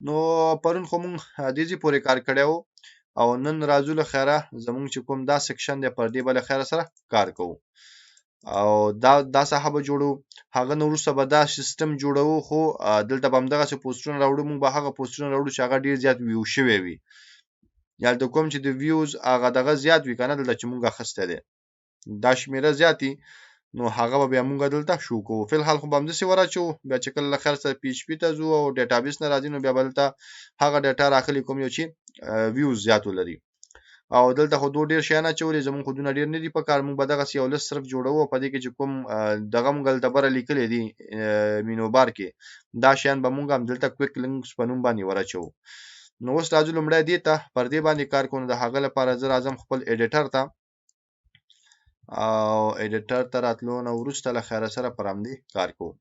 نو پرون خو مونږ دې ځای پورې کار کړی و او نن راځو له خیره زمونږ چې کوم دا section دی پر دې به له خیره سره کار کوو او دا ساحه به جوړو. هغه نه وروسته به دا سیستم جوړو، خو دلته به همدغسې پوسټونه راوړو. مونږ به هغه پوسټونه راوړو چې هغه ډېر زیات view شوی وي، یا دلته کوم چې د views هغه دغه زیات وي که نه، دلته چې مونږ اخیستی دی دا شمېره زیاتي، نو هغه به بیا مونږ دلته شو کوو. فی الحال خو به همداسې وراچوو، بیا چې کله له خیر سره PHP ته ځو او database نه راځي، نو بیا به دلته هغه data راخلي کوم یو چې views زیات ولري. او دلته خو دوه ډېر شیان اچولي، زمونږ خو دونه ډېر نه دي په کار. مونږ به دغسې یو لست صرف جوړوو او په دې کې چې کوم دغه مونږ دلته بره لیکلي دي menu bar کې، دا شیان به مونږ هم دلته quick links په نوم باندې وراچوو. نو اوس راځو لومړی دې ته، پر دې باندې کار کوو. نو د هغه لپاره زه راځم خپل editor ته، او editor ته راتلو نه وروسته له خیره سره پر همدې کار کوو.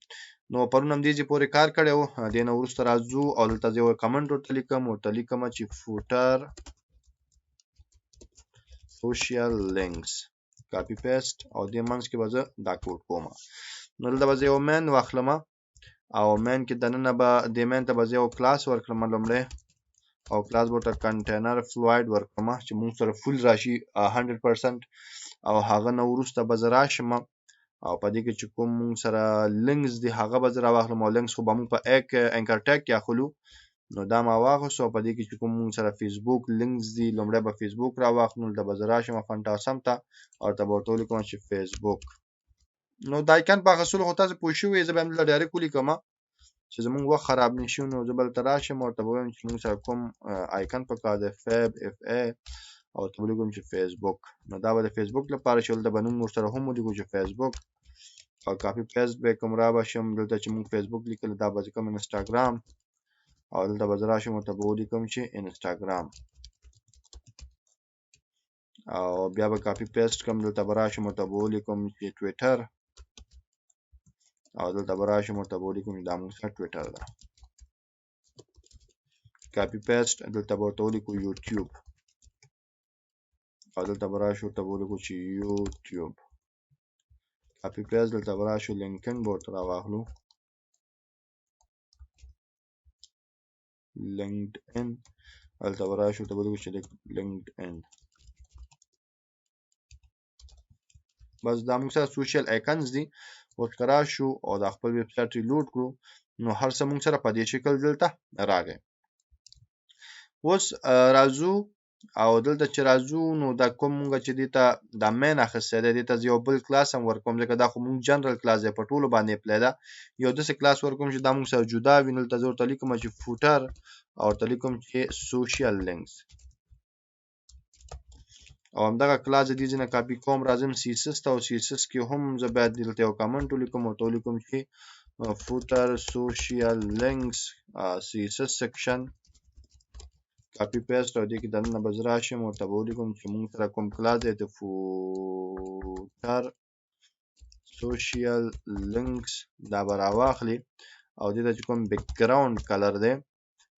نو پرون همدې ځای پورې کار کړی و. دې نه وروسته راځو او دلته زه یو comment ورته لیکم، ورته لیکم چې footer social links، copy paste، او دې منځ کې به زه دا کوډ کوم. نو دلته به زه یو main واخلم او main کې دننه به دې main ته به زه یو کلاس ورکړم لومړی، او کلاس به ورته container fluid ورکړم چې مونږ سره full راشي 100%. او هغه نه وروسته به زه راشم او په دې کې چې کوم مونږ سره links دي هغه به زه راواخلم، او links خو به مونږ په anchor tag کې اخلو. نو دا ما واخیستو او په دې کې چې کوم مونږ سره فیسبوک links دي لومړی به فیسبوک راواخلو. دلته به زه راشم Font Awesome ته او ورته به ورته ولیکم چې فیسبوک. نو د icon په اخیستلو خو تاسو پوه شوي، زه به هم دلته direct ولیکم چې زمونږ وخت خراب نه شي. نو زه به دلته راشم او ورته به ووایم چې مونږ سره کوم icon پکار دی، فیب F A، او ورته ولیکم چې فیسبوک. نو دا به د فیسبوک لپاره شي. دلته به نوم ورسره هم ولیکو چې فیسبوک، او copy paste به یې کوم. را به شم دلته چې مونږ فیسبوک لیکل، دا به زه کوم انسټاګرام، او دلته به زه راشم ورته به ولیکم چې انسټاګرام، او بیا به copy paste کوم. دلته به راشم ورته به ولیکم چې ټویټر، او دلته به راشم ورته به ولیکم چې دا مونږ سره ټویټر ده. copy paste، دلته به ورته ولیکو یوټیوب، او دلته به راشو ورته به ولیکو چې یوټیوب. copy paste، دلته به راشو LinkedIn به ورته راواخلو، LinkedIn، دلته به راشو ورته به ولیکو چې LinkedIn. بس دا موږ سره social icons دي. اوس که راشو او دا خپل website reload کړو، نو هر څه موږ سره په دې شکل دلته راغی. اوس راځو او دلته چې راځو، نو دا کوم مونږ چې دې ته دا main اخیستی دی، دې ته زه یو بل کلاس هم ورکوم، ځکه دا خو مونږ general class دی، په ټولو باندې apply ده. یو داسې کلاس ورکوم چې دا مونږ سره جدا وي. نو دلته زه ورته لیکم چې footer، او ورته لیکم چې social links، او همدغه کلاس د دې ځای نه کاپي کوم، راځم CSS ته، او CSS کې هم زه باید دلته یو comment ولیکم، ورته ولیکم چې footer social links CSS section، copy paste، او دې کې دننه به زه راشم ورته به ولیکم چې مونږ سره کوم کلاس دی د footer social links، دا به راواخلي. او دې ته چې کوم background color دی،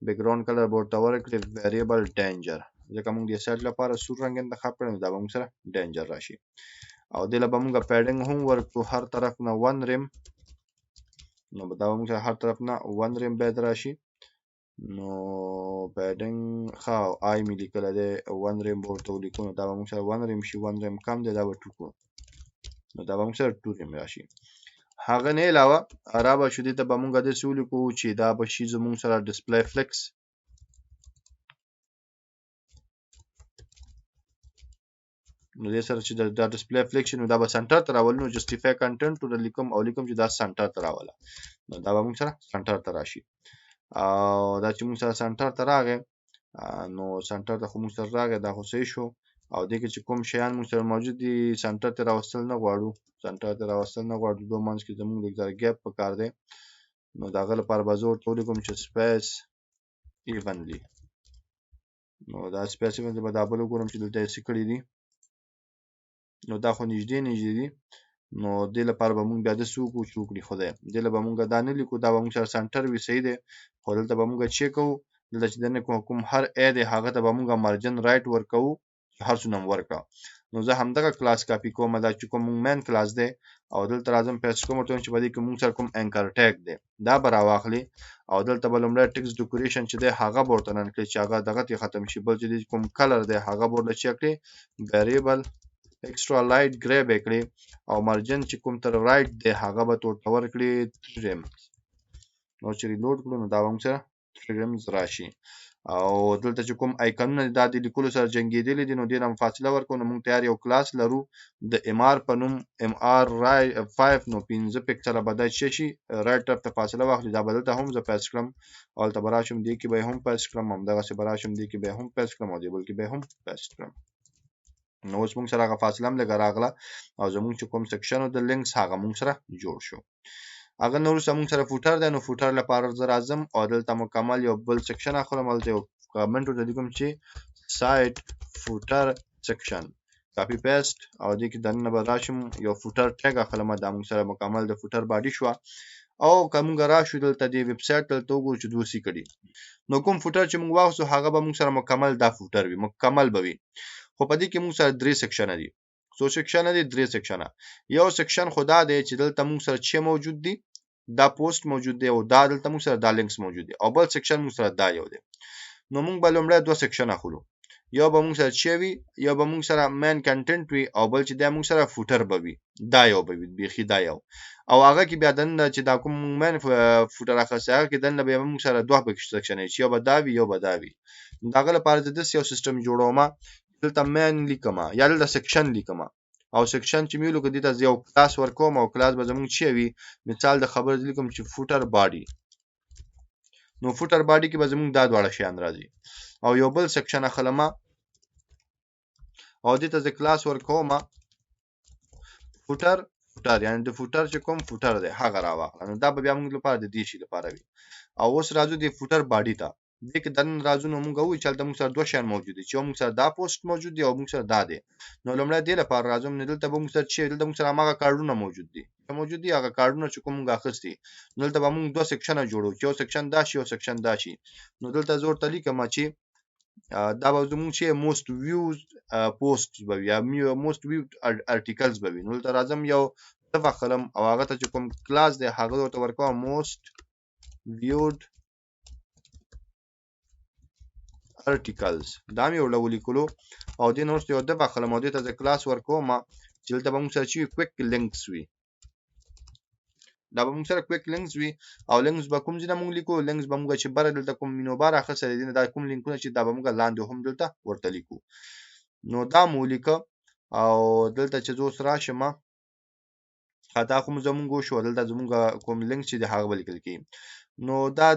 background color به ورته ورکړي variable danger، ځکه مونږ د سایټ لپاره سور رنګ انتخاب کړی، نو دا به مونږ سره danger راشي. او دې له به مونږ padding هم ورکړو هر طرف نه 1 rem، نو دا به مونږ سره هر طرف نه 1 rem باید راشي. نو padding ښه آی مې لیکلی دی، 1 rem به ورته ولیکو، نو دا به مونږ سره 1 rem شي. 1 rem کم دی، دا به 2 کړو، نو دا به مونږ سره 2 rem راشي. هغه نه علاوه را به شو دې ته به مونږ داسې ولیکو چې دا به شي زمونږ سره display flex، نو دې سره چې دا display flex شي، نو دا به center ته راولو. نو justify content ورته لیکم او لیکم چې دا center ته راوله، نو دا به مونږ سره center ته راشي. او دا چې مونږ سره center ته راغی، نو center ته خو مونږ سره راغی، دا خو صحیح شو. او دې کې چې کوم شیان مونږ سره موجود دي center ته راوستل نه غواړو، center ته راوستل نه غواړو، دوه منځ کې زمونږ لږ ذره gap پکار دی. نو د هغه لپاره به زه ورته ولیکم چې space evenly. نو دا space evenly به دا بل وګورم چې دلته یې څه کړي دي. نو دا خو نږدې نږدې دي، نو دې لپاره به مونږ بیا داسې وکړو چې وکړي خدای. دې له به مونږ دا نه لیکو، دا به مونږ سره center وي، صحیح دی. خو دلته به مونږ چې کوو، دلته چې دننه کوم هر a دی هغه ته به مونږ margin right ورکوو، چې هر څونه هم ورکړه. نو زه همدغه کلاس کاپي کوم، دا چې کوم مونږ main کلاس دی، او دلته راځم paste کوم، ورته چې په دې کې مونږ سره کوم anchor tag دی دا به راواخلي، او دلته به لومړی text decoration چې دی هغه به ورته run کړي چې هغه دغه ترې ختم شي. بل چې دی کوم color دی هغه به ورله چک کړي، variable extra light gray به کړي، او margin چې کوم تر right دی هغه به ورته ورکړي 3 rems. نو چې reload کړو نو دا به موږ سره 3 rems راشي. او دلته چې کوم آیکنونه دا د لیکلو سره جنګېدلي دي نو دې نه فاصله ورکړو. نو موږ تیار یو کلاس لرو د MR په نوم، MR 5، نو 5 پکسله به دا چې شي right طرف ته فاصله واخلي. دا به دلته هم زه paste کړم، او هلته به راشم دې کې به یې هم paste کړم، همدغسې به راشم دې کې به یې هم paste کړم، او دې بل کې به یې هم paste کړم. نو اوس موږ سره هغه فاصله هم لږه راغله، او زموږ چې کوم section د links هغه موږ سره جوړ شو. هغه نور وروسته موږ سره footer دی، نو footer لپاره زه راځم او دلته مکمل یو بل section اخلم، هلته یو کمنټ ورته لیکم چې site footer section، copy paste، او دې کې دننه به راشم یو footer tag اخلم. دا موږ سره مکمل د footer body شوه. او که موږ راشو دلته دې ویب سایټ دلته وګورو چې دوسی کړي، نو کوم footer چې موږ واخیستو هغه به موږ سره مکمل دا footer وي، مکمل به وي. خو په دې کې موږ سره درې section دي. څو section دي؟ درې section. یو section خو دا دی چې دلته موږ سره چې موجود دي دا پوسټ موجود دی، او دا دلته موږ سره دا links موجود دی، او بل section موږ سره دا یو دی. نو موږ به لومړی دوه section اخلو، یو به موږ سره چې وي، یو به موږ سره main content وي، او بل چې دی موږ سره footer به وي، دا یو به وي بیخي دا یو. او هغه کې بیا دننه چې دا کوم main footer اخیستی هغه کې دننه بیا موږ سره دوه پکې section چې یو به دا وي یو به دا وي. نو د هغه لپاره زه داسې یو سیستم جوړوم، دلته main لیکم یا دلته section لیکم، او section چې مې ولیکو دې ته زه یو کلاس ورکوم، او کلاس به زموږ چې وي، مثال د خبرې زه لیکم چې footer body. نو footer body کې به زموږ دا دواړه شیان راځي. او یو بل section اخلم او دې ته زه کلاس ورکوم footer footer، یعنې د footer چې کوم footer دی هغه راواخله. نو دا به بیا موږ لپاره د دې شي لپاره وي. او اوس راځو دې footer body ته. دې کې دننه راځو نو موږ وایو چې هلته موږ سره دوه شیان موجود دي، چې یو موږ سره دا پوسټ موجود دی او موږ سره دا دی. نو لومړی دې لپاره راځم، نو دلته به موږ سره چې دلته موږ سره هماغه کارډونه موجود دي، چې موجود دي هغه کارډونه چې کوم موږ اخیستي. نو دلته به موږ دوه section ه جوړو، چې یو section دا شي یو section دا شي. نو دلته زه ورته لیکم چې دا به زموږ چې most viewed post به وي یا most viewed articles به وي. نو دلته راځم یو div اخلم او هغه ته چې کوم کلاس دی هغه ورته ورکوم most viewed articles، دا مې ورله ولیکلو. او دې نه وروسته یو div اخلم او دې ته زه کلاس ورکوم چې دلته به موږ سره چې وي quick links وي، دا به موږ سره quick links وي. او links به کوم ځای نه موږ لیکو، links به موږ چې بره دلته کوم menu bar اخیستی دی دا کوم لینکونه چې دا به موږ لاندې هم دلته ورته لیکو. نو دا مو ولیکه. او دلته چې زه اوس راشم، دا خو زموږ وشو، دلته زموږ کوم لینک چې دی هغه به لیکل کېږي. نو دا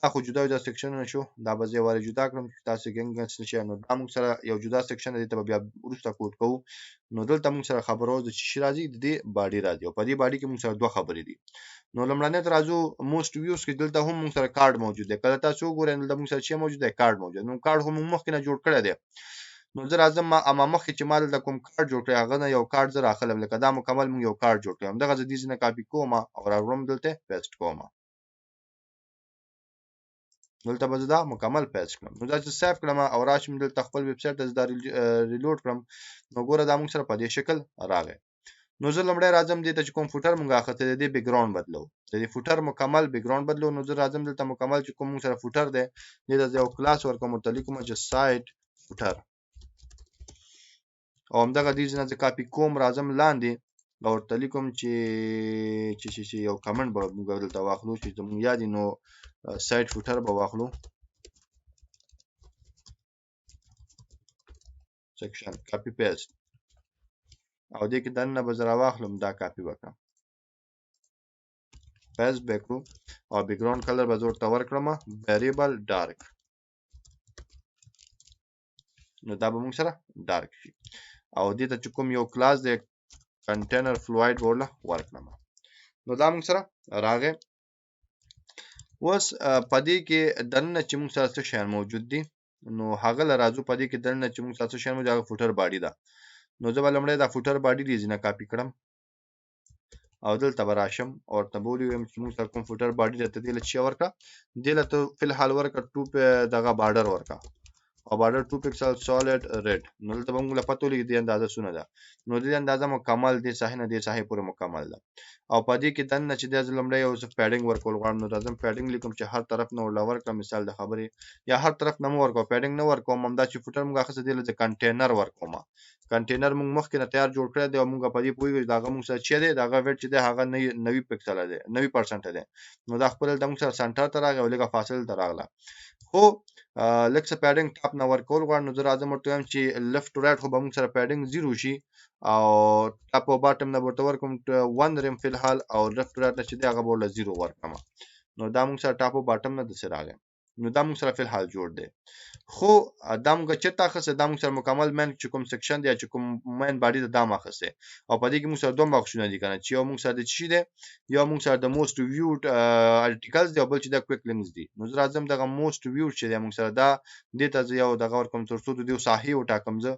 دا خو جدا جدا section ونه شو، دا به زه یو وارې جدا کړم چې تاسو ګنګس نه شئ. نو دا موږ سره یو جدا section دی، ته به بیا وروسته کوډ کوو. نو دلته موږ سره خبرو د څه شي راځي، د دې body راځي، او په دې body کې موږ سره دوه خبرې دي. نو لومړنی ته راځو most views کې، دلته هم موږ سره کارډ موجود دی. کله تاسو وګورئ دلته موږ سره چې موجود دی کارډ موجود دی. نو کارډ خو موږ مخکې نه جوړ کړی دی. نو زه راځم اما مخکې چې ما دلته کوم کارډ جوړ کړی هغه نه یو کارډ زه راخلم، لکه دا مکمل موږ یو کارډ جوړ کړی، همدغه زه دې ځای نه کاپي کوم او راوړم دلته paste کوم. دلته به زه دا مکمل paste کړم. نو دا چې save کړم او راشم دلته خپل ویب سایټ ته زه دا reload کړم، نو ګوره دا موږ سره په دې شکل راغی. نو زه لومړی راځم دې ته چې کوم footer موږ اخیستی دی، دې background بدلو، د دې footer مکمل background بدلو. نو زه راځم دلته مکمل چې کوم موږ سره footer دی دې ته زه یو کلاس ورکوم، ورته لیکم چې site footer، او همدغه دې ځای نه زه کاپي کوم، راځم لاندې او ورته لیکم چې چې چې چې یو کمنټ به موږ دلته واخلو چې زموږ یاد وي. نو site footer به واخلو، section copy paste، او دې کې دننه به زه راواخلم دا کاپي وکړم، paste به کړو، او background color به زه ورته ورکړم variable dark. نو دا به موږ سره dark شي. او دې ته چې کوم یو کلاس دی container fluid به ورله ورکړم. نو دا موږ سره راغی. اوس په دې کې دننه چې موږ سره څه شیان موجود دي، نو هغه له راځو. په دې کې دننه چې موږ سره څه شیان موجود، هغه footer body ده. نو زه به لومړی دا footer body دې ځای نه کاپي کړم او دلته به راشم او ورته به ولیکم چې موږ سره کوم footer body ده، ته دې له څه ورکړه، دې له ته فی الحال ورکړه ټو په دغه border ورکړه، او border 2 pixel solid red. نو دلته به موږ له پته ولګي دې اندازه څونه ده. نو دې اندازه مکمل دې ساحې نه دې ساحې پورې مکمل ده. او په دې کې دننه چې دی زه لومړی یو څه padding ورکول غواړم، نو راځم padding لیکم چې هر طرف نه ورله ورکړم، مثال د خبرې یا هر طرف نه مو ورکوم، padding نه ورکوم، همدا چې footer موږ اخیستی دی له کنټینر ورکوم. کنټینر موږ مخکې نه تیار جوړ کړی دی او موږ په دې پوهېږو چې د هغه موږ سره چې دی د هغه width چې دی هغه 90 پکسله دی، 90% دی. نو دا خپل دلته موږ سره center ته راغی او لږه فاصله ته راغله. خو لږ څه padding top نه ورکول غواړم، نو زه راځم ورته وایم چې left to right خو به موږ سره padding 0 شي او top او bottom نه به ورته ورکړم 1 rem فی الحال، او left to right نه چې دی هغه به ورله 0 ورکړم. نو دا موږ سره top او bottom نه داسې راغی. نو دا موږ سره فی الحال جوړ دی. خو دا موږ چېرته اخیستی؟ دا موږ سره مکمل main چې کوم section دی یا چې کوم main body ده دا مو اخیستی. او په دې کې موږ سره دوه بخشونه دي که نه، چې یو موږ سره د څه شي دی، یو موږ سره د most viewed articles دی او بل چې دا quick links دي. نو زه راځم دغه most viewed چې دی موږ سره دا دې ته زه یو دغه ورکړم تر څو د دې ساحې وټاکم زه،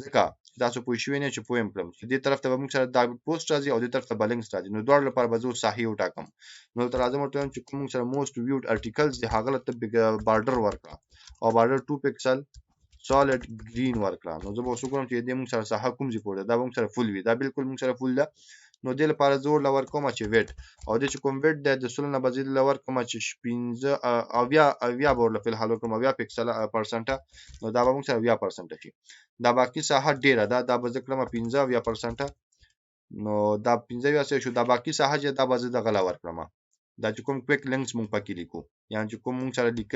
ځکه تاسو پوه شوي نه چې پوه یم کړم چې دې طرف ته به موږ سره دا پوسټ راځي او دې طرف ته به links راځي. نو دواړو لپاره به زه اوس ساحې وټاکم. نو دلته راځم ورته وایم چې کوم موږ سره most viewed articles دي هغه له ته border ورکړه او border 2 pixel solid green ورکړه. نو زه به اوس وګورم چې دې موږ سره ساحه کوم ځای پورې ده، دا به موږ سره full وي، دا بالکل موږ سره full ده. نو دې لپاره زه ورله ورکوم چې width، او دې چې کوم width دی د سلو نه به زه له ورکوم چې پنځه اویا به ورله فی الحال ورکړم، اویا پکسل پرسنټه. نو دا به موږ سره اویا پرسنټه شي. دا باقي ساحه ډېره ده، دا به زه کړم پنځه اویا پرسنټه. نو دا پنځه اویا څه شو، دا باقي ساحه چې دا به زه دغه له ورکړم، دا چې کوم quick links مونږ پکې لیکو، یعنی چې کوم مونږ سره لیک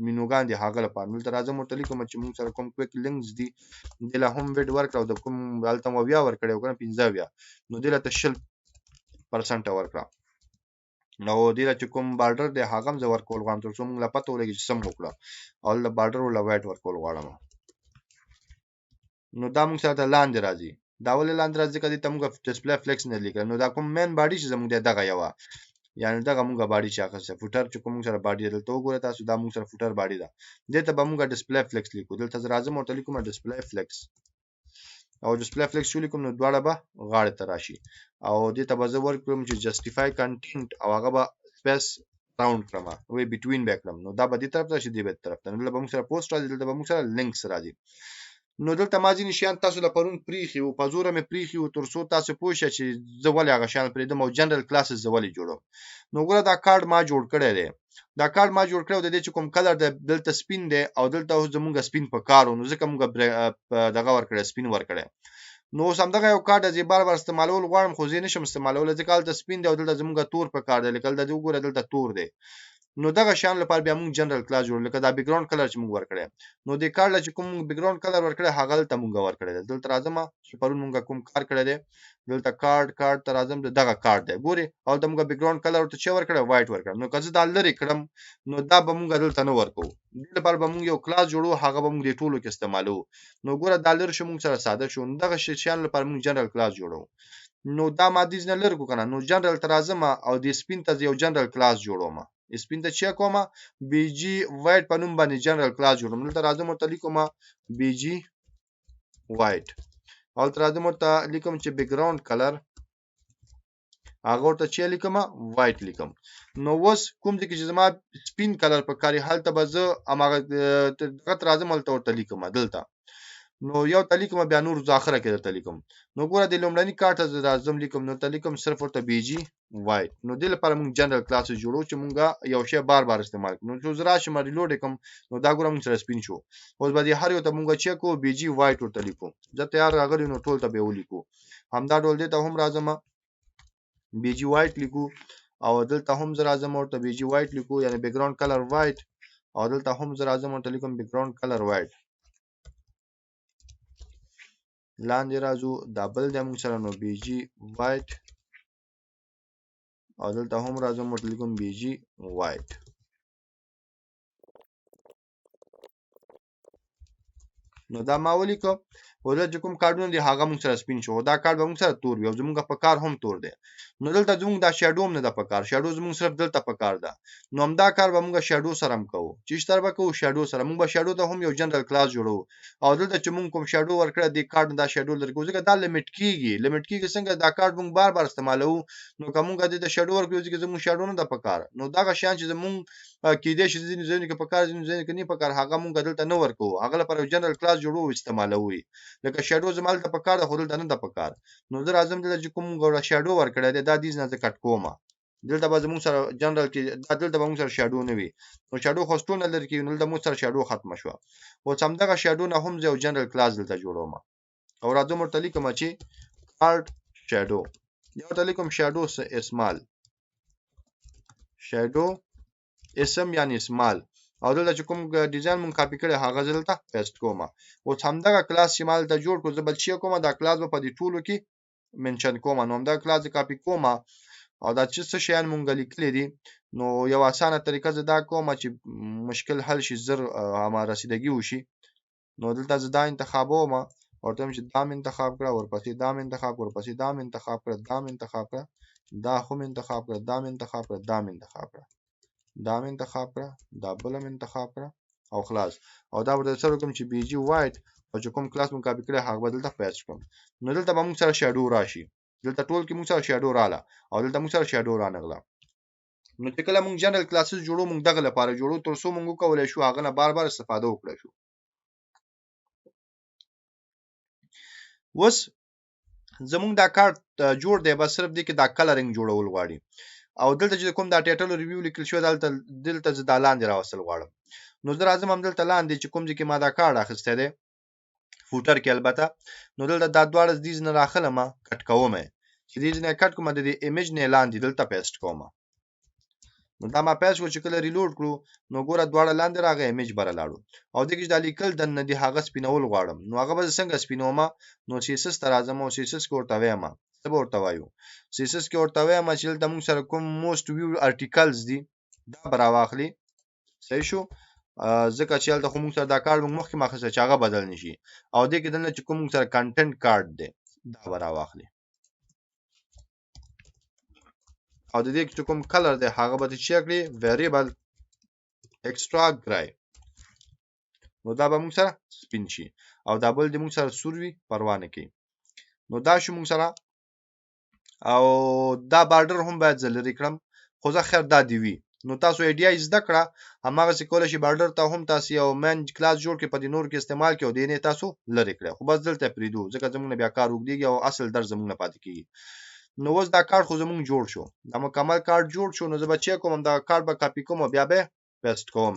مینوګان دي هغه لپاره. نو دلته راځم ورته لیکم چې مونږ سره کوم quick links دي دې له هم width ورکړه او د کوم هلته مو اویا ورکړی او که نه پنځه اویا، نو دې له ته شل پرسنټه ورکړه. نو دې له چې کوم border دی هغه هم زه ورکول غواړم تر څو مونږ له پته ولګي چې څه مو وکړه، او دلته border ورله white ورکول غواړم. نو دا مونږ سره ته لاندې راځي. دا ولې لاندې راځي؟ ځکه دې ته مونږ display flex نه لیکل. نو دا کوم main body چې زمونږ دی دغه یوه، یعنی دغه مونږ body چې اخیستی footer چې کوم مونږ سره body ده، دلته وګوره تاسو دا مونږ سره footer body ده، دې ته به مونږ display flex لیکو. دلته زه راځم ورته لیکم display flex، او display flex چې ولیکم نو دواړه به غاړې ته راشي. او دې ته به زه ورکړم چې justify content، او هغه به space round کړم، وی between به کړم. نو دا به دې طرف ته راشي، دې به دې طرف ته. نو دلته به مونږ سره پوسټ راځي، دلته به مونږ سره links راځي. نو دلته ما ځینې شیان تاسو له پرون پرېښي وو، په زوره مې پرېښي وو تر څو تاسو پوه شئ چې زه ولې هغه شیان پرېږدم او general classes زه ولې جوړوم. نو ګوره دا کارډ ما جوړ کړی دی، دا کارډ ما جوړ کړی او د دې چې کوم color دی دلته سپین دی او دلته اوس زمونږ سپین په کار و، نو ځکه مونږ دغه ورکړی، سپین ورکړی. نو اوس همدغه یو کارډ زه بار بار استعمالول غواړم، خو زه یې نشم استعمالولی ځکه هلته سپین دی او دلته زمونږ تور په کار دی. لکه دلته دې وګوره دلته تور دی. نو دغه شیان لپاره بیا مونږ general class جوړ، لکه دا background color چې مونږ ورکړی. نو دې کارډ له چې کوم مونږ background color ورکړی هغه دلته مونږ ورکړی دی. دلته راځم چې پرون مونږ کوم کار کړی دی، دلته کارډ ته راځم، دغه کارډ دی ګورې، او دلته مونږ background color ورته چې ورکړی white ورکړی. نو که زه دا لرې کړم نو دا به مونږ دلته نه ورکوو، دې لپاره به مونږ یو کلاس جوړو، هغه به مونږ دې ټولو کې استعمالوو. نو ګوره دا لرې شو مونږ سره ساده شو. نو دغه شیان لپاره مونږ general class جوړو. نو دا ما دې نه لرې کړو که نه، نو جنرال ته راځم او دې سپین ته زه یو general class جوړوم. سپین ته چې کومه BG white په نوم باندې general class جوړوم. دلته راځم ورته لیکم BG white، او دلته راځم ورته لیکم چې background color هغه ورته چې لیکم white لیکم. نو اوس کوم ځای کې چې زما سپین color په کار وي هلته به زه هماغه دغه ته راځم هلته ورته لیکم دلته. نو یو ته لیکم بیا نور زه اخره کې درته لیکم. نو ګوره د لومړني کارت ته زه راځم لیکم، نو ته لیکم صرف ورته BG white. نو دې لپاره مونږ general class جوړو چې مونږ یو شی بار بار استعمال کړو. نو چې زه راشم reload یې کړم نو دا ګوره مونږ سره سپین شو. اوس به دې هر یو ته مونږ چې کوو BG white ورته لیکو، زه تیار راغلی نو ټول ته به یې ولیکو. همدا ډول دې ته هم راځم BG white لیکو، او دلته هم زه راځم ورته BG white لیکو، یعنی background color white، او دلته هم زه راځم ورته لیکم background color white. لاندې راځو دا بل دی موږ سره، نو BG white، او دلته هم راځم ورته لیکم BG white. نو دا ما ولیکو. خو دلته چې کوم کارډونه دي هغه موږ سره سپین شو، دا کارډ به موږ سره تور وي او زموږ په کار هم تور دی. نو دلته زموږ دا shadow هم نه ده په کار، shadow زموږ صرف دلته په کار ده. نو همدا کار به موږ shadow سره هم کوو. چې سره به کوو shadow سره، موږ به shadow ته هم یو general class جوړوو. او دلته چې موږ کوم shadow ورکړی دې کارډ دا shadow لري کوو، ځکه دا limit کیږي. limit کیږي څنګه؟ دا کارډ موږ بار بار استعمالوو، نو که موږ دې ته shadow ورکړو ځکه زموږ shadow نه ده په کار. نو دغه شیان چې زموږ کیدای شي ځینې ځایونو کې په کار، ځینې ځایونو کې نه په کار، هغه موږ دلته نه ورکوو. هغه لپاره یو general class جوړوو استعمالوو. لکه shadow زما دلته په کار ده خو دلته نه ده په کار. نو زه راځم دلته چې کوم موږ shadow ورکړی دی دا دې نه زه cut کوم. دلته به زموږ سره جنرال کې دا دلته به موږ سره shadow نه وي، نو shadow خو ستون نه لري کېږي، نو دلته موږ سره shadow ختمه شوه. اوس همدغه shadow نه هم زه یو general class دلته جوړوم او راځم ورته لیکم چې card shadow، یا ورته لیکم shadow small، shadow اسم یعنی small. او دلته چې کوم design مونږ کاپي کړی هغه زه دلته paste کوم. اوس همدغه کلاس چې ما دلته جوړ کړو زه بل چی کوم، دا کلاس به په دې ټولو کې mention کوم. نو همدغه کلاس زه کاپي کوم او دا چې څه شیان مونږ لیکلي دي، نو یو اسانه طریقه زه دا کوم چې مشکل حل شي، زر همه رسیدګي وشي. نو دلته زه دا انتخابوم، ورته وایم چې دا مې انتخاب کړه، ورپسې دا مې انتخاب کړه، ورپسې دا مې انتخاب کړه، دا مې انتخاب کړه، دا خو مې انتخاب کړه، دا مې انتخاب کړه، دا مې انتخاب کړه، دا مې انتخاب کړه، دا بل مې انتخاب کړه او خلاص. او دا ورته سره کوم چې BG white او چې کوم کلاس مونږ کاپي کړی هغه به دلته paste کړم. نو دلته به مونږ سره shadow راشي، دلته ټول کې مونږ سره shadow راله او دلته مونږ سره shadow رانغله. نو چې کله مونږ general classes جوړو مونږ دغه لپاره جوړو تر څو مونږ وکولی شو هغه نه بار بار استفاده وکړای شو. اوس زمونږ دا کارت جوړ دی، بس صرف دې کې دا coloring جوړول غواړي. او دلته چې کوم دا title review لیکل شوی دلته زه دا لاندې راوستل غواړم. نو زه راځم همدلته لاندې چې کوم ځای کې ما دا کارت اخیستی دی footer کې البته، نو دلته دا دواړه دې ځای نه راخلم cut کوم یې، چې دې ځای نه cut کوم د دې image نه لاندې دلته paste کوم. نو دا ما paste کړو، چې کله reload کړو نو ګوره دواړه لاندې راغی، image بره لاړو. او دې کې چې دا لیکل دننه دي هغه سپینول غواړم، نو هغه به زه څنګه سپینوم؟ نو CSS ته راځم او CSS کې ورته وایم، څه به ورته وایو؟ CSS کې ورته وایم چې دلته موږ سره کوم most viewed articles دي دا به راواخلي، صحیح شو؟ ځکه چې هلته خو موږ سره دا کارت موږ مخکې ما اخیستی چې هغه بدل نه شي. او دې کې دننه چې کوم موږ سره content card دی دا به راواخلي، او د دې چې کوم color دی هغه به ته چیک کړي variable extra gray، نو دا به موږ سره سپین شي او دا بل دې موږ سره سور وي، پروا نه کوي. نو دا شو موږ سره. او دا border هم باید زه لرې کړم، خو زه خیر دا دی وي. نو تاسو idea یې زده کړه، هماغسې کولی شئ border ته هم تاسو یو main class جوړ کړئ، په دې نور کې استعمال کړئ او دې نه تاسو لرې کړئ. خو بس دلته پرېږدو ځکه زموږ نه بیا کار اوږدېږي او اصل درس زموږ نه پاتې کېږي. نو اوس دا کارت خو زموږ جوړ شو، دا مکمل کارت جوړ شو. نو زه به چک کوم، دا کارت به کاپي کوم او بیا به paste کوم.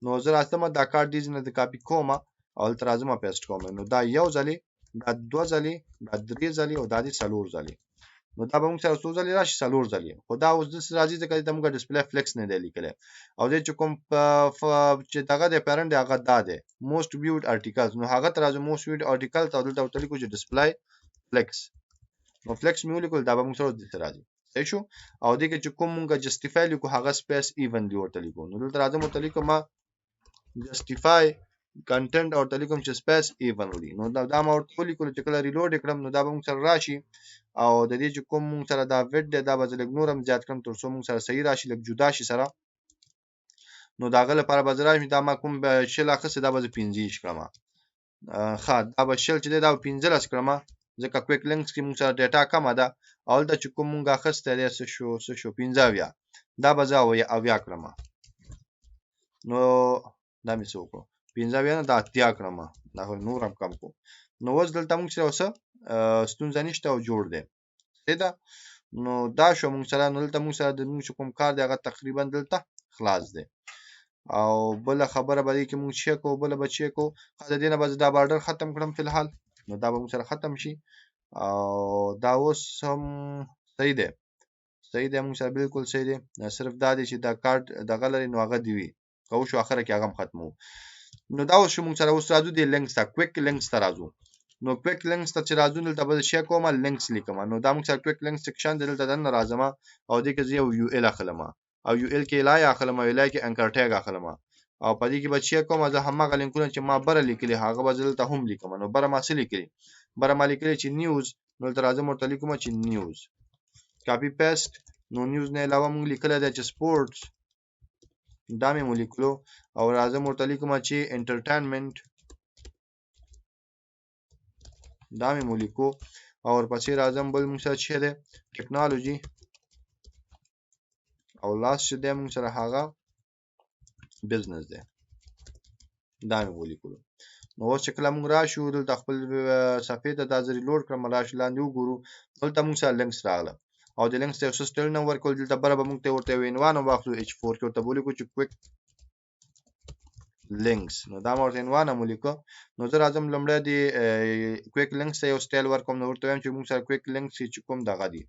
نو زه راځم دا کارت دې ځای نه کاپي کوم او هلته راځم paste کوم. نو دا یو ځلې، دا دوه ځلې، دا درې ځلې او دا دې څلور ځلې. نو دا به موږ سره څو ځلې راشي؟ څلور ځلې. خو دا اوس داسې راځي ځکه دلته موږ display flex نه دی لیکلی. او دې چې کوم چې دغه دی parent دی هغه دا دی most viewed articles، نو هغه ته راځو most viewed articles او دلته ورته لیکو چې display flex. نو flex مې ولیکل، دا به موږ سره دلته راځي، صحیح شو؟ او دې کې چې کوم موږ justify لیکو هغه space evenly ورته لیکو. نو دلته راځم ورته لیکم justify content او ورته لیکم چې space evenly. نو دا ما ورته ولیکلو چې کله reload یې کړم نو دا به موږ سره راشي. او د دې چې کوم موږ سره دا width دی دا به زه لږ نور هم زیات کړم تر څو موږ سره صحیح راشي، لږ جدا شي سره. نو د هغه لپاره به زه راشم، دا ما کوم 20 اخیستی دا به زه 25 کړم. ښه، دا به 20 چې دی دا به 15 کړم، ځکه quick links کې موږ سره data کمه ده. او دلته چې کوم موږ اخیستی دی څه شو، څه شو 75، دا به زه 70 کړم. نو دا مې څه وکړو، 75 نه دا 80 کړم، دا خو نور هم کم کړو. نو اوس دلته موږ سره اوس ستونزه نشته او جوړ دی، صحیح ده؟ نو دا شو موږ سره. نو دلته موږ سره د موږ چې کوم کار دی هغه تقریبا دلته خلاص دی. او بله خبره به دې کې موږ چیک کوو، بله به چیک کوو. ښه، د دې نه به زه دا border ختم کړم فی الحال، نو دا به موږ سره ختم شي. او دا اوس هم صحیح دی، صحیح دی، موږ سره بالکل صحیح دی. صرف دا دی چې دا کارت دغه لري نو هغه دی وي، که وشو اخره کې هغه هم ختموو. نو دا اوس موږ سره اوس راځو دې links ته، quick links ته راځو. نو quick links ته چې راځو دلته به زه چیک کوم links لیکم. نو دا موږ سره quick links section دی، دلته دننه راځم او دې کې زه یو ul اخلم او ul کې li اخلم او li کې anchor tag اخلم. او په دې کې به چې کوم زه هماغه لینکونه چې ما بره لیکلي هغه به زه دلته هم لیکم. نو بره ما څه لیکلي؟ بره ما لیکلي چې نیوز، نو دلته راځم ورته لیکم چې نیوز، کاپي پیسټ. نو نیوز نه علاوه موږ لیکلی دی چې سپورټس، دا مې ولیکلو. او راځم ورته لیکم چې انټرټینمنټ، دا مې ولیکو. او ورپسې راځم بل موږ سره چې دی ټکنالوژي، او لاست چې دی موږ سره هغه بزنس دی، دا مې ولیکلو. نو اوس چې کله موږ راشو دلته خپل صفحې ته دا زه ریلوډ کړم، راشو لاندې وګورو، دلته موږ سره لینکس راغله. او د لینکس ته یو څه سټایل نه ورکول، دلته بره به موږ ته ورته یو عنوان واخلو ایچ فور کې ورته ولیکو چې کویک لینکس. نو دا ما ورته عنوان هم ولیکه. نو زه راځم لومړی د کویک لینکس ته یو سټایل ورکوم. نو ورته وایم چې موږ سره کویک لینکس چې کوم دغه دي،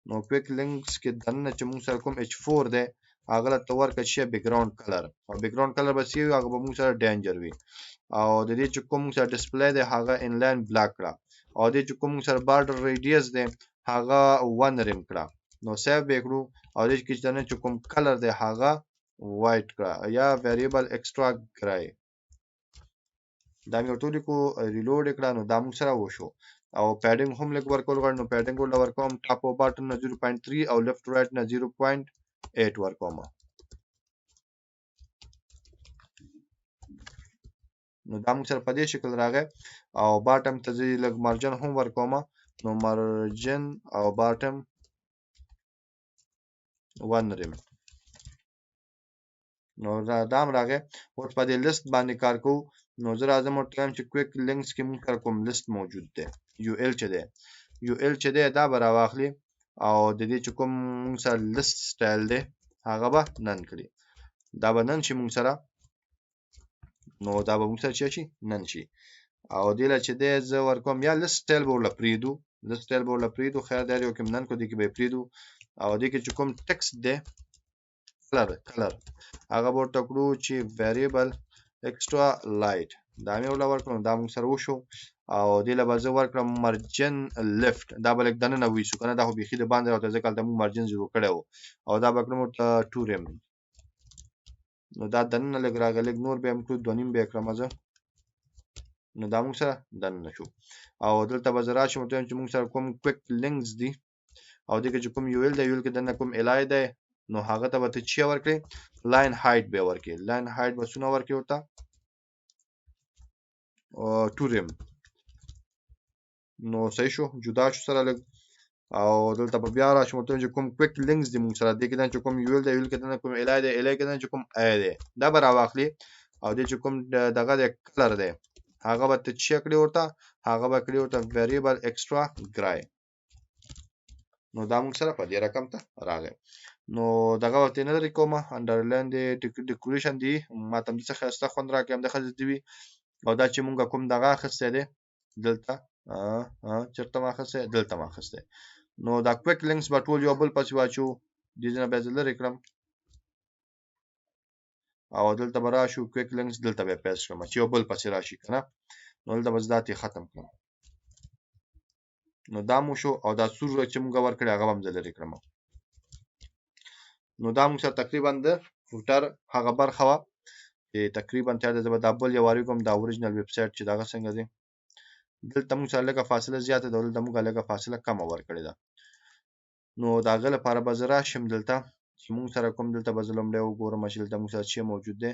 نو کویک لینکس کې دننه چې موږ سره کوم ایچ فور دی هغه له ته ورکړه چې بیکګراوند کلر، او بیکګراوند کلر به څه وي؟ هغه به موږ سره ډینجر وي. او د دې چې کوم موږ سره ډسپلی دی هغه انلاین بلاک کړه، او دې چې کوم موږ سره بارډر ریډیس دی هغه 1 ریم کړه. نو سیو به یې کړو. او دې کې چې دننه چې کوم کلر دی هغه وایټ کړه یا ویریبل اکسټرا ګرای، دا مې ورته ولیکو، ریلوډ یې کړه. نو دا موږ سره وشو. او پیډینګ هم لږ ورکول غواړم، نو پیډینګ ورله ورکوم ټاپ او باټم نه 0.3 او لیفټ رایټ نه 0.8 ورکوم. نو دا موږ سره په دې شکل راغی. او باټم ته زه لږ مارجن هم ورکوم، نو مارجن او باټم 1 ریم. نو دا هم راغی. اوس په دې لیست باندې کار کوو. نو زه راځم ورته وایم چې کویک لینکس کې موږ سره کوم لیست موجود دی، یو ال چې دی، یو ال چې دی دا به راواخلي، او د دې چې کوم موږ سره لیست سټایل دی هغه به نن کړي، دا به نن شي موږ سره. نو دا به موږ سره چې شي نن شي. او دې له چې دی زه ورکوم یا لیست سټایل به ورله پرېږدو، لیست سټایل به ورله پرېږدو، خیر دی یو کې نن کړو، دې کې به یې پرېږدو. او دې کې چې کوم ټیکسټ دی کلر هغه به ورته کړو چې ویریبل اکسټرا لایټ، دا مې ورله ورکړو. دا موږ سره وشو. او دې له به زه ورکړم مرجن لیفټ، دا به لږ دننه ویسو که نه دا خو بیخي د باندې راوته، ځکه هلته موږ مرجن زیرو کړی و. او دا به کړم ورته 2 ریم. نو دا دننه لږ راغی، لږ نور به یې هم کړو، دوه نیم به یې کړم زه. نو دا موږ سره دننه شو. او دلته به زه راشم ورته وایم چې موږ سره کوم کویک لینکس دي، او دې کې چې کوم یو ال دی، یو ال کې دننه کوم الای دی، نو هغه ته به ته چی ورکړې؟ لاین هایټ به ورکړې. لاین هایټ به څونه ورکړې ورته؟ 2 ریم. نو صحیح شو، جدا شو سره لږ. او دلته به بیا راشم ورته وایم چې کوم کویک لینکس دي موږ سره، دې کې دننه چې کوم یو ال دی، یو ال کې دننه کوم الای دی، الای کې دننه چې کوم ای دی، دا به راواخلي. او دې چې کوم دغه دی کلر دی هغه به ته چی کړې ورته؟ هغه به کړې ورته ویریبل اکسټرا ګرای. نو دا موږ سره په دې رقم ته راغی. نو دغه وخت نه لري کومه انډرلاین دی، ډیکوریشن دی، ما ته هم څه ښایسته خوند راکړي، هم د ښځې دی وي. او دا چې مونږ کوم دغه اخیستی دی دلته، چېرته ما اخیستی؟ دلته ما اخیستی. نو دا کویک لینکس به ټول یو بل پسې واچو، دې ځای نه بیا زه لرې کړم. او دلته به راشو کویک لینکس دلته به یې پیس کړم چې یو بل پسې راشي که نه. نو دلته به زه دا ترې ختم کړم. نو دا مو شو. او دا سور چې مونږ ورکړی هغه به هم زه لرې کړم. نو دا موږ سره تقریبا د فوټر هغه برخه وه چې تقریبا تیار ده. زه به دا بل یو واري کوم، دا اوریجنل ویب سایټ چې دغه څنګه دی. دلته موږ سره لږه فاصله زیاته ده، دلته موږ لږه فاصله کمه ورکړې ده. نو د هغه لپاره به زه راشم دلته چې موږ سره کوم، دلته به زه لومړی وګورم چې دلته موږ سره څه موجود دی.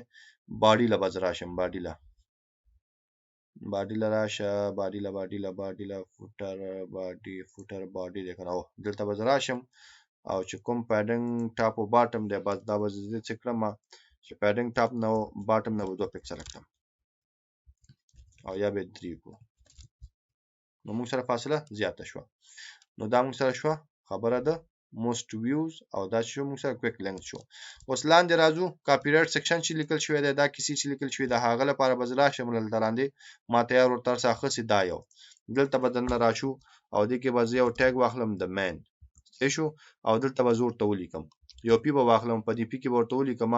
باډي له به زه راشم، باډي له، باډي له راشه، باډي له، باډي له، باډي له، فوټر، باډي، فوټر، باډي دی که نه. دلته به زه راشم او چې کوم پیډینګ ټاپ او باټم دی، بس دا به زه څه کړم چې پیډینګ ټاپ نه باټم نه به 2 پکسله کړم او یا به یې 3 کړو. نو موږ سره فاصله زیاته شوه. نو دا موږ سره شوه خبره ده موست ویوز، او دا چې موږ سره کویک لینک شو. اوس لاندې راځو، کاپی رایټ سیکشن چې لیکل شوی دی، دا کیسې چې لیکل شوې ده هغه لپاره به زه راشم دلته لاندې، ما تیار ورته څه اخیستې دا یو. دلته به دننه راشو او دې کې به زه یو ټیګ واخلم د مین، صحیح شو. او دلته به زه ورته ولیکم، یو پی به واخلم، په دې پی کې به ورته ولیکم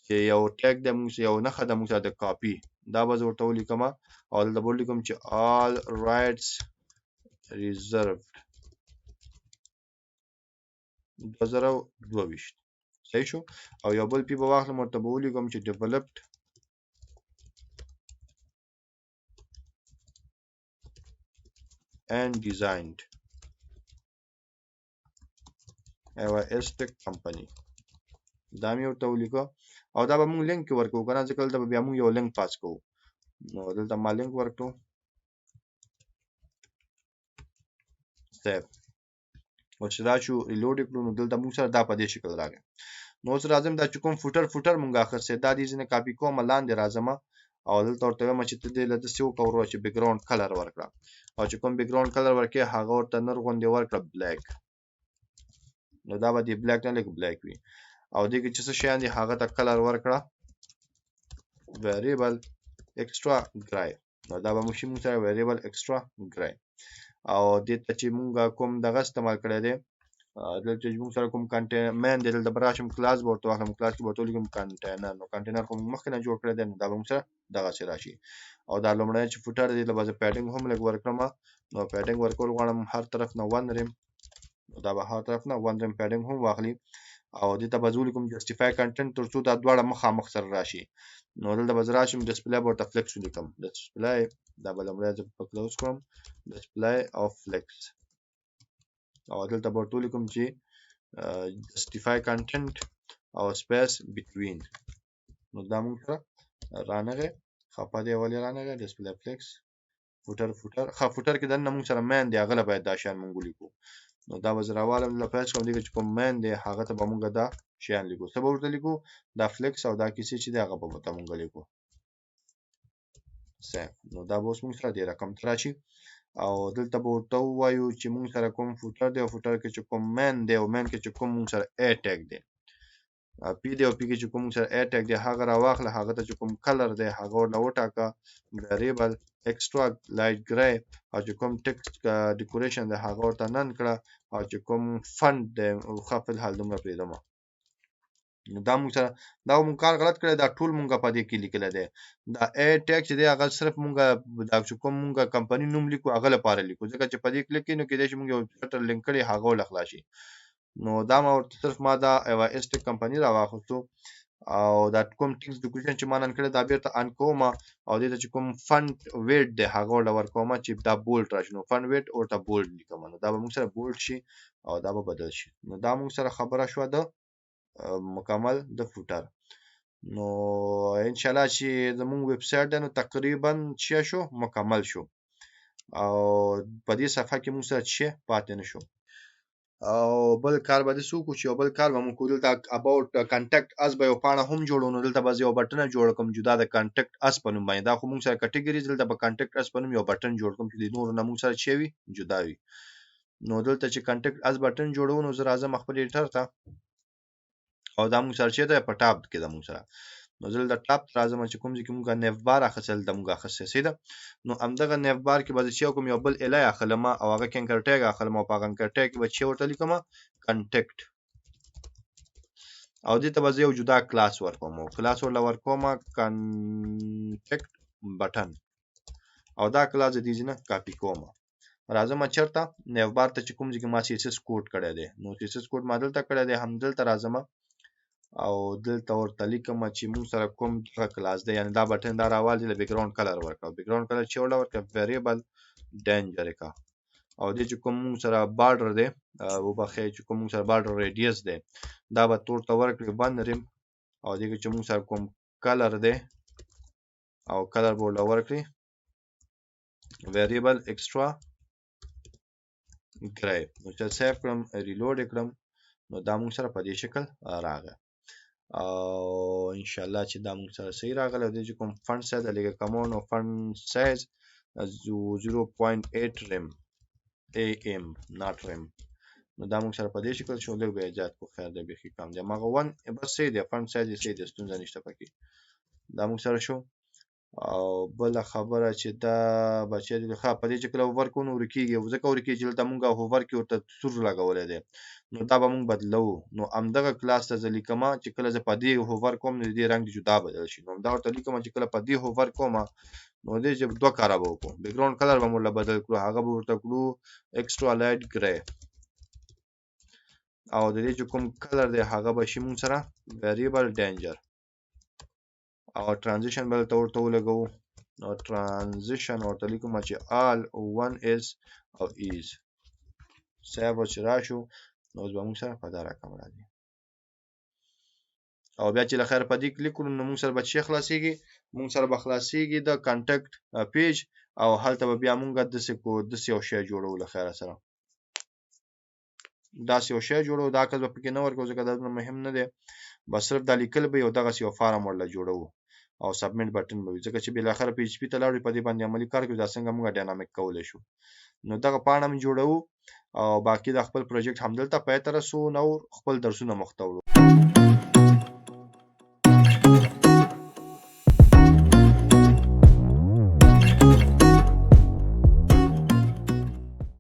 چې یو ټیګ دی موږ سره، یو نښه ده موږ سره د کاپی، دا به زه ورته ولیکم. او دلته به ولیکم چې آل رایټس ریزروډ 2022، صحیح شو. او یو بل پی به واخلم ورته به ولیکم چې ډیولپډ and designed AYS Tech Company. دا مې ورته ولیکه او دا به موږ لینک کې ورکوو که نه، ځکه دلته به بیا موږ یو لینک پاس کوو. نو دلته ما لینک ورکړو، سیو. اوس چې راشو ریلوډ یې کړو، نو دلته موږ سره دا په دې شکل راغی. نو اوس راځم دا چې کوم فوټر مونږ اخیستی دا دې ځینې کاپي کوم، لاندې راځم او دلته ورته وایم چې ته دې له داسې وکړه وروره چې background color ورکړه، او چې کوم background color ورکړې هغه ورته نر غوندې ورکړه black. نو دا به دې black نه لږ black وي، او دې کې چې څه شیان دي هغه ته color ورکړه variable extra gray. نو دا به شي موږ سره variable extra gray. او دې ته چې مونږ کوم دغه استعمال کړی دی، دلته چې موږ سره کوم container main دی، دلته به راشم کلاس به ورته واخلم، کلاس کې به ورته ولیکم کنټینر. نو کنټینر خو موږ مخکې نه جوړ کړی دی، نو دا به موږ سره دغسې راشي. او دا لومړی چې footer دی، دلته به زه padding هم لږ ورکړم. نو padding ورکول غواړم هر طرف نه 1 rem، نو دا به هر طرف نه 1 rem padding هم واخلي. او دې ته به زه ولیکم justify content تر څو دا دواړه مخامخ سره راشي. نو دلته به زه راشم display به ورته flex ولیکم، display دا به لومړی زه په close کړم، display او flex. او دلته به ورته ولیکم چې justify content او space between. نو دا موږ سره رانغی، خفه دی ولې رانغی؟ display flex footer footer. ښه footer کې دننه موږ سره main دی، هغه له باید دا شیان موږ ولیکو. نو دا به زه راوالم دلته پیل کړم، دې کې چې کوم main دی هغه ته به موږ دا شیان لیکو. څه به ورته لیکو؟ دا flex او دا کیسې چې دی هغه به ورته موږ لیکو. save. نو دا به اوس موږ سره دې رقم ته راشي. او دلته به ورته ووایو چې موږ سره کوم footer دی، او footer کې چې کوم main دی، او main کې چې کوم موږ سره a tag دی، p دی، او p کې چې کوم موږ سره a tag دی هغه راواخله، هغه ته چې کوم color دی هغه ورله وټاکه variable extra light gray، او چې کوم text decoration دی هغه ورته none کړه، او چې کوم font دی ښه فی الحال دومره پرېږدم. نو دا موږ سره دا موږ کار غلط کړی، دا ټول موږ په دې کې لیکلی دی. دا a tag چې دی هغه صرف موږ دا چې کوم موږ کمپني نوم لیکو هغه لپاره لیکو، ځکه چې په دې کلیک کې نو کېدای شي موږ یو ویبسایټ لینک کړی هغه ورله خلاص شي. نو دا ما ورته صرف ما دا AYS Tech کمپني راواخیستو، او دا کوم text decoration چې ما نن کړی دا بیرته on کوم، او دې ته چې کوم font weight دی هغه ورله ورکوم چې دا bold راشي. نو font weight ورته bold لیکم، نو دا به موږ سره bold شي او دا به بدل شي. نو دا موږ سره خبره شوه د مکمل د footer. نو انشاءالله چې زموږ ویب سایټ دی نو تقریبا چې شو مکمل شو، او په دې صفحه کې موږ سره چې پاتې نه شو. او بل کار به داسې وکړو چې یو بل کار به موږ کوو، دلته about contact us به یو پاڼه هم جوړو. نو دلته به زه یو button جوړ کړم جدا د contact us په نوم باندې. دا خو موږ سره categories، دلته به contact us په نوم یو button جوړ کړم چې د نورو نه موږ سره چې وي جدا وي. نو دلته چې contact us button جوړو، نو زه راځم خپل editor ته، او دا موږ سره چېرته په top کې ده موږ سره. نو زه دلته top ته راځم چې کوم ځای کې موږ navbar اخیستل، دلته موږ اخیستی صحیح ده. نو همدغه navbar کې به زه چې کوم یو بل li اخلم، او هغه کې anchor tag اخلم، او په هغه anchor tag کې به چې ورته لیکم contact، او دې ته به زه یو جدا کلاس ورکوم، او کلاس ورله ورکوم contact button، او دا کلاس د دې ځای نه کاپي کوم. راځم چېرته navbar ته چې کوم ځای کې ما CSS code کړی دی. نو CSS code ما دلته کړی دی، همدلته راځم او دلته ورته لیکم چې موږ سره کوم دغه کلاس دی، یعنی دا button دا راوال دی، له background color ورکړه. background color چې ورله ورکړه variable danger کړه، او دې چې کوم موږ سره border دی، وبخښئ چې کوم موږ سره border radius دی دا به تور ته ورکړي 1 rem، او دې کې چې موږ سره کوم color دی او color به ورله ورکړي variable extra gray. نو چې save کړم reload یې کړم، نو دا موږ سره په دې شکل راغی. او انشاءالله چې دا موږ سره صحیح راغلی. او دې چې کوم font size دی لږه کمو، نو font size 0.8 rem am not rem. نو دا موږ سره په دې شکل شو، لږ به یې زیات کړو، خیر دی بیخي کم دی، هماغه 1 بس صحیح دی، font size یې صحیح دی، ستونزه نشته پکې. دا موږ سره شو. او بله خبره چې دا بچی دی، ښه په دې چې کله hover کوو نو ورکېږي، ځکه ورکېږي چې دلته موږ hover کې ورته سور لګولی دی، نو دا به موږ بدلوو. نو همدغه کلاس ته زه لیکم چې کله زه په دې hover کوم نو د دې رنګ جدا بدل شي. نو همدا ورته لیکم چې کله په دې hover کوم نو دې چې دوه کاره به وکړو، background color به موږ له بدل کړو، هغه به ورته کړو extra light gray، او د دې چې کوم color دی هغه به شي موږ سره variable danger، او transition به دلته ورته ولګوو. نو transition ورته لیکم چې all 1 is او is. save چې راشو نو اوس به موږ سره په دا رقم راځي. او بیا چې له خیره په دې کلیک کړو نو موږ سره به څه خلاصېږي؟ موږ سره به خلاصېږي د contact page، او هلته به بیا موږ داسې کو داسې یو شی جوړو. له خیره سره داسې یو شی جوړو، دا کس به پکې نه ورکوو ځکه دا دومره مهم نه دی، بس صرف دا لیکل به یو دغسې یو form ورله جوړوو او submit button به وي، ځکه چې بالاخره PHP ته لاړو په دې باندې عملي کار کوو، دا څنګه موږ dynamic کولی شو. نو دغه پاڼه هم جوړوو او باقي د خپل project همدلته پای ته رسوو، نو خپل درسونه مخ ته وړو.